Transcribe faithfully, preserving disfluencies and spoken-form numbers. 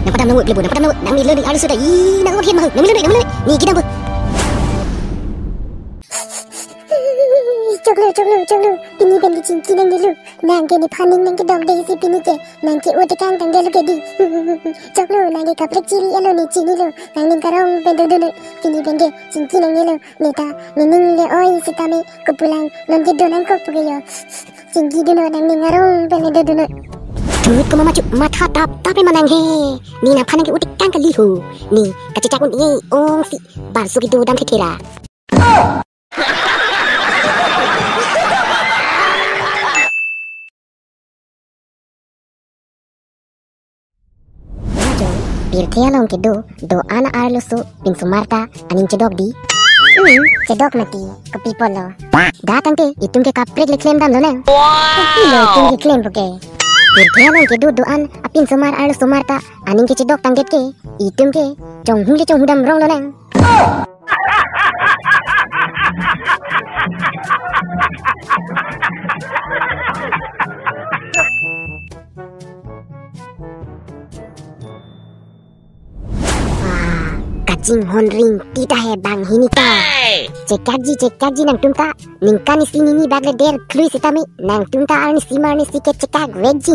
Nang padam nang le bo, nang padam nang, nang milo ni arloso ta, i nang ot hen ma ho, nang milo ni, nang milo ni, ni kedam bo. Choklo, choklo, choklo. Pini pen ke chingki nangnelo. Nang ke nephan ning nang kedok desi pini ke. Nang ke ot tekang tangdetlo ke di. Choklo, nang ke kaprek chiri-etlo ne chinilo. Nangning karong pen dodunoi. Pini pen ke chingki nangnelo. Ne ta, nening le oi sitame. Kopulang, non ke do nangkok pu ke yo. Chingki dunoi, nangning arong pen dodunoi. Thut ko mama chu, matha tap tap e ma nang he. Ne nangphan nang ke ot tekang kali ho. Ne kachechak un-e ong si. Barso kedo dam thethera. Ajo, pirthe along kedo do-an arloso pinsomar ta aning chedok di. Hmm, chedok mati, kopi apotlo. Da tangte itum ke kaprek le klem damlo nang. Kopilo itum ke klem pu ke. Pirthe along kedo do-an apinsomar arlosomar ta aning kechedok tangdet ke, itum ke chonghu le chonghu dam ronglo nang. Wah, kachinghon ring ti ta he banghini ta. Chekakji, chekakji nangtum ta. Ningkan isi nini bak le der klui sitame nangtum ta arnisi marnisi ke chekak vekji.